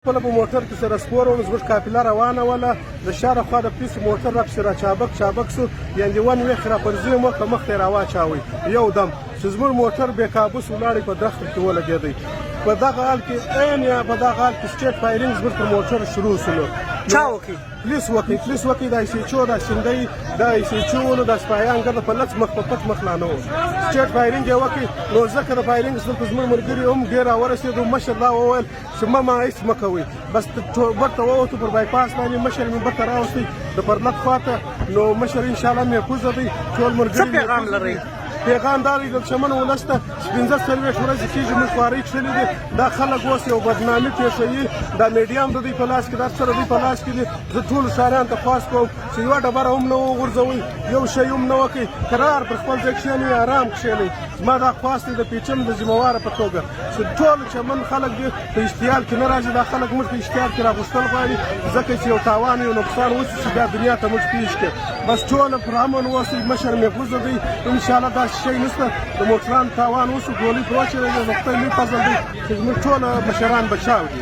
خپله په موټر کې سره سپور وم، زموږ قافله روانه وله، د شا له خوا د پولیسو موټر راپسې راچابک چابک سو، یعنې ون ویخ راپرځې مو که مخ ته یې راواچاوی، یو دم چې زموږ موټر بې کابو سو ولاړی په درخته کې ولګېدی. په دغه حال کې عین یا په دغه حال کې سټیټ فایرینګ زموږ پر موټر شروع سو. نو چا وکړي؟ پولیس وکړي، پولیس وکړي، د ایس ایچ او دا سیندی د ایس ایچ او نو د سپایان ګرده په لڅ مخ په پټ مخ لا نه وو، سټیټ فایرینګ یې وکړي. نو ځکه د فایرینګ دلته زموږ ملګري هم ډېر راورسېدو. مشر دا وویل چې مه ما هیڅ مه کوئ، بس بیرته ووتو پر بایپاس باندې، مشر مې بیرته راوستی د پرلت خواته. نو مشر انشاءالله محفوظ دی، ټول ملګري څه پیغام لرئ؟ پیغام دا دی د چمن ولس ته چې 45 ورځې کېږي موږ خوارۍ کښلې دي، دا خلک اوس یو بدنامي پېښوي، دا میډیا هم د دوی په لاس کې ده، هر څه د دوی په لاس کې دي. زه ټولو ښاریانو ته خواست کوم چې یوه ډبره هم نه وغورځوئ، یو شی هم نه وکړئ، کرار پر خپل ځای کښېنئ، ارام کښېنئ. زما دا خواست دی د پیچم د ذمه په توګه چې ټول چمن خلک دې په اشتعال کې نه راځي. دا خلک موږ په اشتعال کې راغوښتل غواړي، ځکه چې یو تاوان یو نقصان وشي چې بیا دنیا ته موږ پیښ کړي. بس ټول پر امن اوسئ، مشر محفوظ دی انشاءالله، داسې شی نشته. د موټرانو تاوان وشو، ګولۍ پر وچلېدې، د خدای لوی فضل دی چې زموږ ټول مشران بچاو دي.